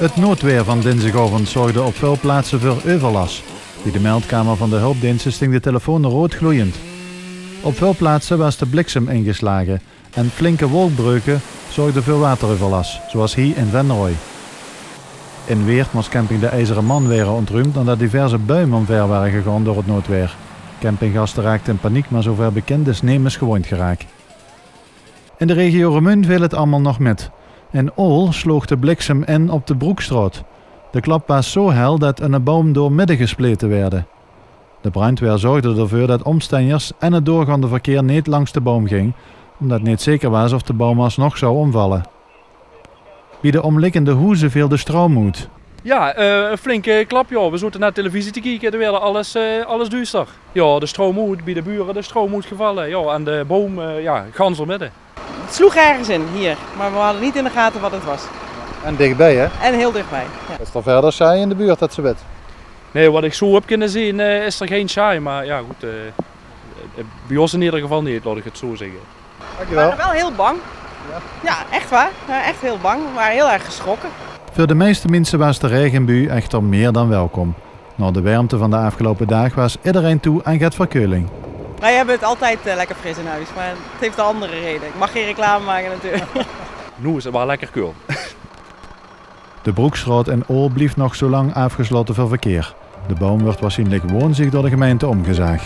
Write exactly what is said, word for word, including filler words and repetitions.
't Noodweer van dinsdigaovend zorgde op väöl plaatse veur euverlas. Bie de meldkamer van de hulpdeenste sting de telefoon rood gloeiend. Op väöl plaatse waas de bliksem ingeslage en flinke wolkbreuke zorgde veur watereuverlas, zoals hie in Venroj. In Weert mós camping De IJzeren Man waere ontruumd nadat diverse buim omver ware gegaon door 't noodweer. Campinggaste raakte in paniek, maar zover bekend is nemes gewónd geraak. In de regio Remunj veel 't allemaol nog mit. In Ool sloog de bliksem in op de Broekstraot. De klap waas zo hel dat 'ne boum doormidde gesplete waerde. De brandweer zorgde d'rveur dat omstenjers en 't doorgaonde verkeer neet langs de boum ging, omdat neet zeker waas of de boum alsnog zou omvalle. Bie de omliggende hoeze veel de stroum oet. Ja, eh, 'n flinke klap, ja. We zote net televisie te kieke, d'r waerde alles, eh, alles duuster. Ja, de stroum oet, bie de bure de stroum oetgevalle. Ja, en de boum, eh, ja, gans doormidde. Het sloeg ergens in, hier, maar we hadden niet in de gaten wat het was. En dichtbij, hè? En heel dichtbij, ja. Is d'r verder sjaai in de buurt dat se wits? Nee, wat ich zo höb kinne zeen, eh, is d'r gein sjaai. Maar ja, good, eh, eh, bie ós in eder geval neet, laot ich 't zo zègke. Dankjewel. We waren wel heel bang. Ja. Ja, echt waar. We waren echt heel bang. We waren heel erg geschrokken. Veur de meiste minse waas de raegebu echter mier dan welkom. Nao de wermte van de aafgeloupe daag waas idderein toe aan get verkeuling. Wij hebben het altijd, eh, lekker fris in huis, maar het heeft een andere reden. Ik mag geen reclame maken natuurlijk. Noe is 't waal lekker keul. De Broekstraot in Ool blief nog zolang aafgeslote veur verkeer. De boum wuuert waarsjienlik woonsdig door de gemeinte omgezaag.